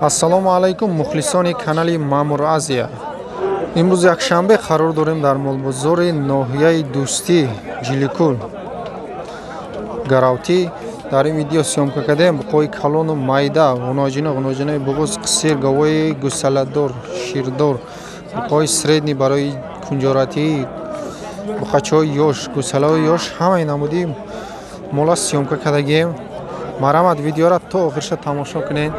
Ассалому алайкум мухлисони канали Маъмур Азия. Имрӯз якшанбе қарор дорем дар молбозори ноҳияи Дӯстӣ Ҷиликул Гаравтӣ. Дар ин видео съёмка кардем буқои калону майда, ғуноҷина, ғуноҷинаи буғуз, қисир, говои гусаладор, ширдор, буқои средний барои кунҷоратӣ, буқачаҳои ёш, гусалаҳои ёш, ҳамаи намуди мола съёмка кардагием. Марҳамат, видеоро то охирша тамошо кунед.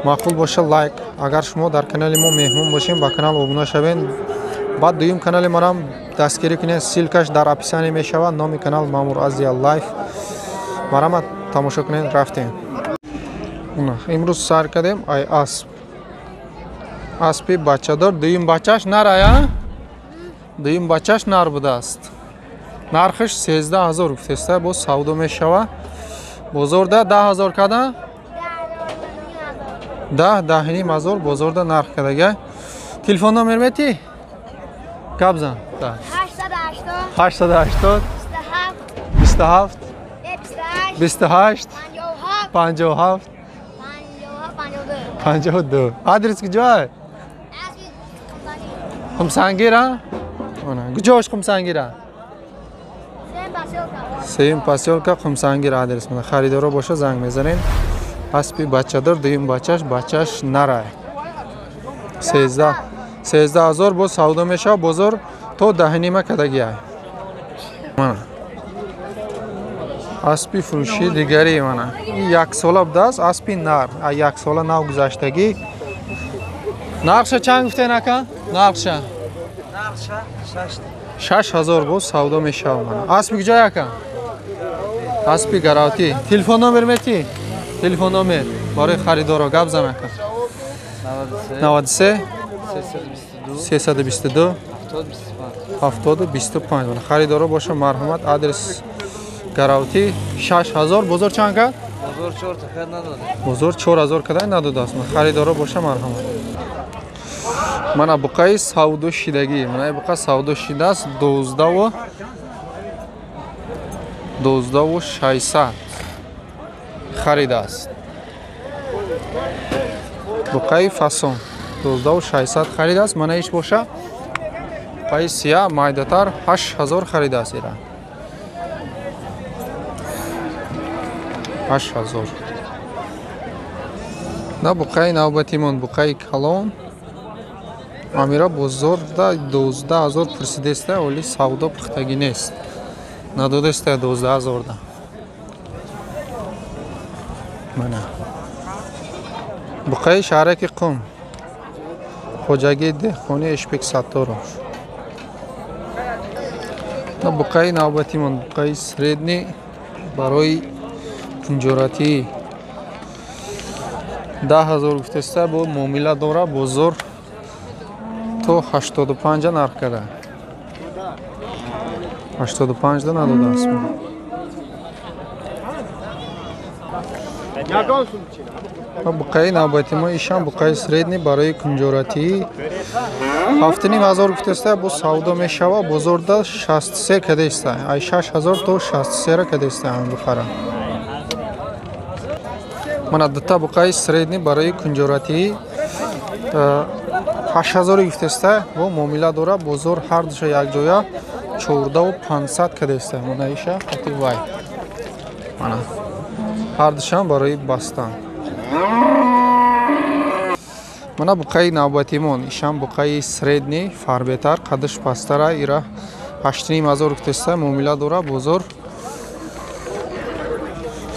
Маъқул боша лайк. Агар шумо дар канали мо меҳмон бошем, ба канал обуна шавед. Баъд дуюм канали марам дастгирӣ кунед, ссылка ш дар описание мешавад. Номи канал Маъмур Азия Лайф. Марҳамат, тамошо кунед. Рафтем. Имрӯз сар кардем ай асп. Аспи бачадор, дуюм бачаш нар ая? Дуюм бачаш нар будааст. Нархаш 13 000 гуфтеста, боз савдо мешава. Бозорда 10 000 када? 10, 10,5 ҳазор бозорда нарх кардага. Телефон номер мети? Гап зан. 880 27 28 57 52. Адрес куҷое? Хумсангира? Куҷош Хумсангира? Сеюм посёлка Хумсангир адрес. Харидоро боша занг мезанед. Аспи бачадор, дуюм бачаш, бачаш нарай. 13 000 боз савдо мешава, бозор то 10,5 кадагиай. Мана. Аспи фурӯшии дигари мана. Ин яксола будааст, аспи нар. А яксола нав гузаштагӣ. Нархша чанд гуфтен ака? Нархша? Нархша 6000 боз савдо мешава мана. Аспи куҷое ака? Аспи Гаравтӣ. Телефон номер мети? Телефон номер барои харидоро гап зан ака. 93 322 70 25. Харидоро боша марҳамат, адрес Гаравтӣ, 6000. Бозор чанд кард? Бозор 4 та надод. Бозор 4000 кадай надодааст. Харидоро боша марҳамат. Мана буқаи савдо шидагӣ. Мана буқа савдо шидааст 12 12 600 харидааст. Буқаи фасон 12 600 харидааст. Мана иш боша буқаи сия майдатар 8000 харидааст ира. 8000. На буқаи навбатимон буқаи калон. Амира бозорда 12 000 пурсидеста, оли савдо пухтагӣ нест. Надодеста 12 000-да. Мана. Буқаи шаҳраки Қум. Хоҷагии деҳқони Эшбек Сатторов. На буқаи навбатимон буқаи средний барои кунҷоратӣ 10 000 гуфтеста, бо муомила дора, бозор то 85 нарх карда. 85 да надодааст. Буқаи навбати мо ишам буқаи средний барои кунҷоратӣ 7,5 ҳазор гуфтеста, бо савдо мешава, бозорда 63 кадеста. Ай 6000 то 63 кадеста ҳам буқара. Мана дута буқаи средний барои кунҷоратӣ 8000 гуфтеста, бо муомила дора, бозор ҳар душа якҷоя 14 500 кадеста. Мана иша хати вай. Мана. Ҳар душам барои бастан. Мана буқаи навбатимон ишам буқаи средний фарбетар, қадаш пастара, ира 8,5 ҳазор гуфтеста, муомила дора, бозор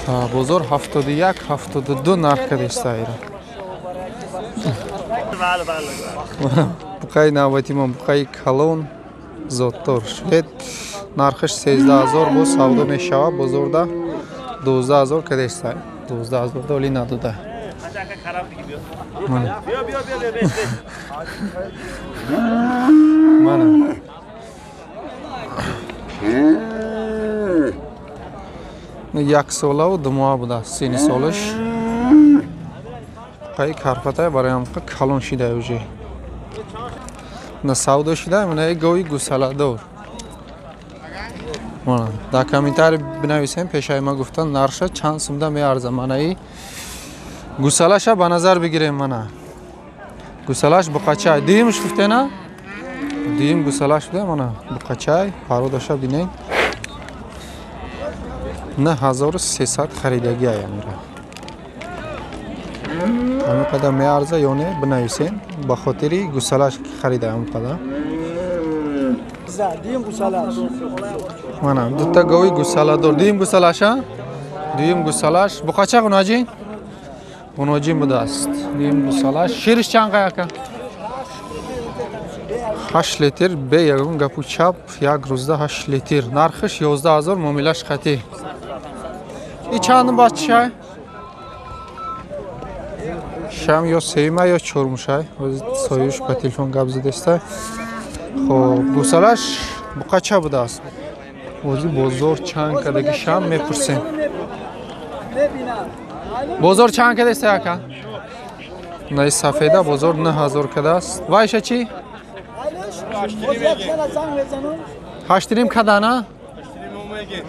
71 72 нарх кадеста ира. Буқаи навбатимон буқаи калон зоддор шуд. Нархаш 13 000 боз савдо мешава, бозорда 12 000 кадеста. 12 000 да оли надода. Мана. Мана. Як солаву 2 моҳа будааст сини солаш. Буқаи карпатай барои ҳамқа калон шида уже. На савдо шида мана гови гусаладор. Мана дар комментарий бинависем, пешаи ма гуфтан нарша чанд сумда меарза. Манаи Гусалаша ба назар бигирем мана. Гусалаш буқачай. Дуюмш гуфтена? Дуюм гусалаш буда мана буқачай, пародаша бинед. 9300 харидагӣ аямира. Ҳамин қадар меарза ё не бинависен ба хотири гусалаш харида ҳамин қадар. Мана дута гови гусаладор. Дуюм гусалаша? Дуюм гусалаш. Буқача ғуноҷин? Ғуноҷин будааст. Дуюм гусалаш. Шириш чанд қай ака? 8 литр бе ягон гапу чап як рӯзда 8 литр. Нархиш 11000 муомилаш қатӣ. И чандум баччай? Шам ё сеюма ё чормушай. Союш ба телефон гап задеста. Хоб, гусалаш буқача будааст. Ози бозор чанд кадаги шам мепурсем. Бозор чанд кадаст ака? Най сафеда бозор 9000 кадааст. Вайша чӣ? 8.5 када на?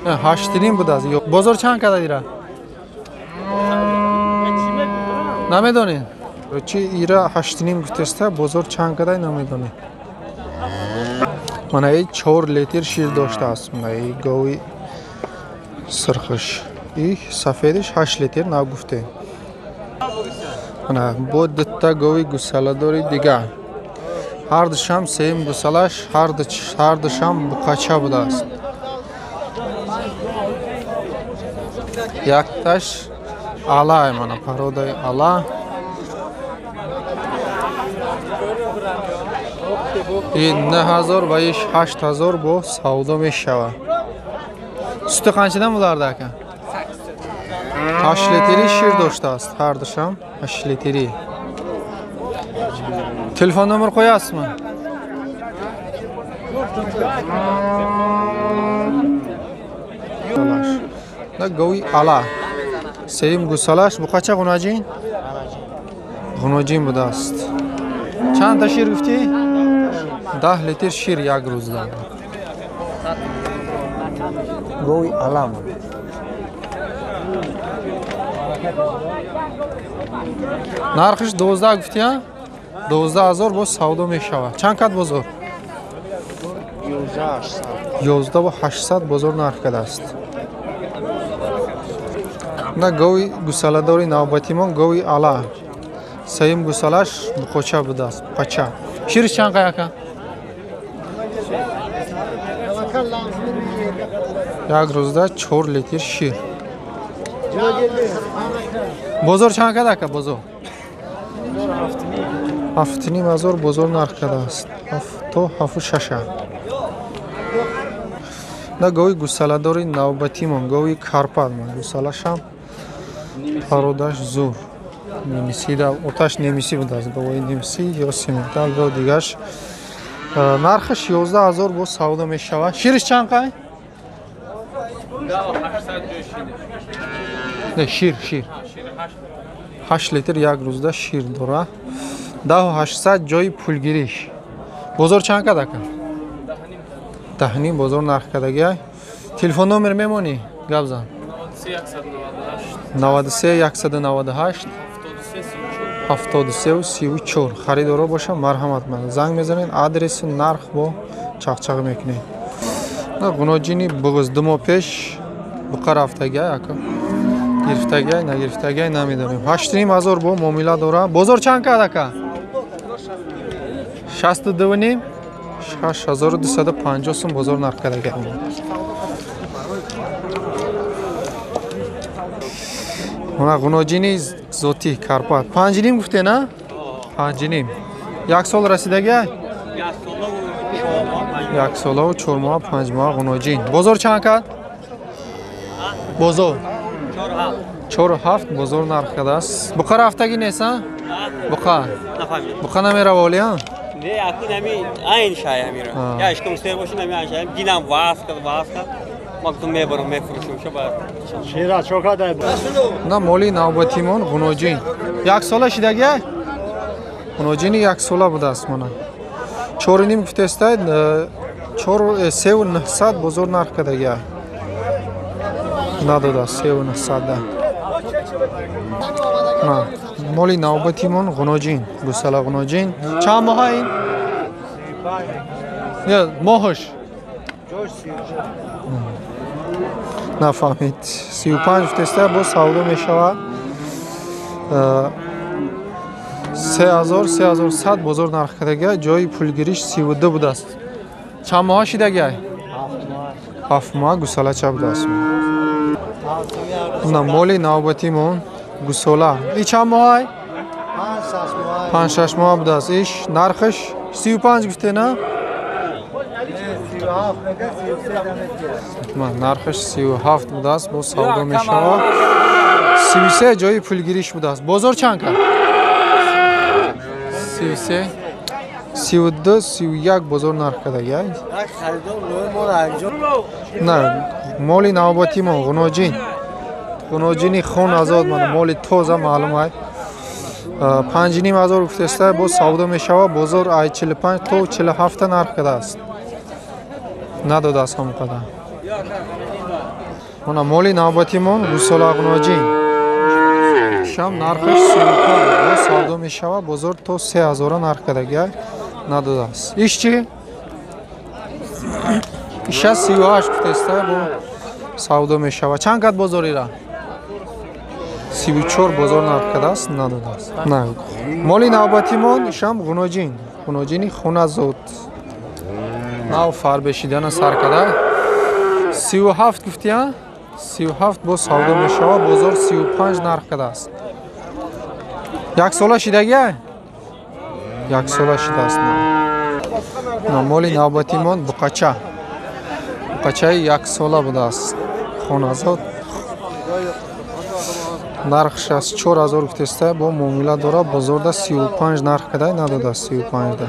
8.5 будааст. Бозор чанд када ира? Намедонед? Чи ира 8.5 гуфтеста, бозор чанд кадай намедонед. Мана и 4 литр шир доштааст. Мана и гови сирхиш. И сафедиш 8 литр нагуфте. Мана бо дутта гови гусаладори дигар. Ҳар душам сеюм гусалаш, ҳар душам буқача будааст. Якташ ала мана пародаи ала. И 9000 ва иш 8000 бо савдо мешавад. Сути қанчадан буларда ака? 8 литри шир доштааст. Ҳар душам 8 литри. Телефон номер qo'yasizmi? На гови ала. Сеюм гусалаш буқача ғуноҷин? Ғуноҷин будааст. Чанд та шир гуфтӣ? 10 литр шир як рӯзда. Гови ала. Нархиш 12 гуфтӣ, а? 12000 боз савдо мешавад. Чанд кат бозор? 11800 бозор нарх кардааст. На гови гусаладори навбатимон гови ала. Сеюм гусалаш буқоча будааст. Буқача. Шириш чанд қай ака? Як рӯзда 4 литр шир. Бозор чанд кад ака бозор? 7.5 бозор нарх кардааст. 7 то 7.6. На гови гусаладори навбатимон гови карпат гусалашам пародаш зур. Немисида оташ немисӣ будааст. Гови немисӣ ё симентал ё дигаш. Нархаш 11000 боз савдо мешавад. Шириш чанд қай? Не, шир. 8 литр як рӯзда шир дора. 10800 ҷои пулгириш. Бозор чанд кад ака? 10.5 бозор нарх кардагиай. Телефон номер мемонӣ? Гап зан. 93 198 73 34. Харидоро боша марҳамат ман. Занг мезанед, адреси нарх бо чақчақ мекунед. Ғуноҷини буғз 2 моҳ пеш буқа рафтагиай ака. Гирифтагиай, нагирифтагиай намедонем. 8.5 бо муомила дора. Бозор чанд кад ака? 62.5 6250 сум бозор нарх кардагиай. Мана ғуноҷини зотӣ Карпат. 5.5 гуфте на? 5.5. Як сол расидагиай? Як солаву 4 моҳ 5 моҳ ғуноҷин. Бозор чанд кад? Бозор 4.7 бозор нарх кардааст. Буқа рафтагӣ нест, а? Буқа. Буқа намерава оли, а? Не, акун ами айн шай амира. Я ишкам сер бошин ами айн шай. Динам вас кард. Мактум мебарам, мефурӯшам шаба. Шира чока дай. На моли навбатимон ғуноҷин. Як сола шидагиай? Ғуноҷини як сола будааст мана. 4.5 гуфтестай, 4.39 бозор нарх кардагиай. Надодааст 3.900. Моли навбатимон ғуноҷин, гусала ғуноҷин. Чанд моҳа ин? Не, моҳаш. Нафаҳмид. 35 гуфтеста, боз савдо мешавад. 3000, 3100 бозор нарх кардага, ҷои пулгириш 32 будааст. Чанд моҳа шидагай? 7 моҳ гусалача будааст. На моли навбатимон гусола. И чанд моҳай? 5-6 моҳ будааст. Иш нархаш 35 гуфте, на? Нархаш 37 будааст, боз савдо мешавад. 33 ҷои пулгириш будааст. Бозор чанд кард? 33, 32, 31 бозор нарх кардагай. На, моли навбатимон ғуноҷин. Ғуноҷини хон азод, мана моли тоза маълум ай. 5500 гуфтеста, боз савдо мешавад. Бозор ай 45 то 47 нарх кардааст. Надодааст ҳам қадар. Мана моли навбатимон гусола ғуноҷин. Шам нархаш 35, боз савдо мешавад. Бозор то 3000 нарх кардагай, надодааст. Иш чи? Иша 38 гуфтеста, бо савдо мешавад. Чанд кат бозорира? 34 бозор нарх кардааст, надодааст. На, моли навбатимон ишам ғуноҷин, ғуноҷини хоназод. Нав фарбешидана сар карда. 37 гуфтия? 37 боз савдо мешавад. Бозор 35 нарх кардааст. Як сола шидагия? Як сола шидааст. На, моли навбатимон буқача. Буқачаи як сола будааст. Хоназод. Нархш аз 4000 гуфтеста, бо муомила дора. Бозорда 35 нарх кадай, надодааст 35 да.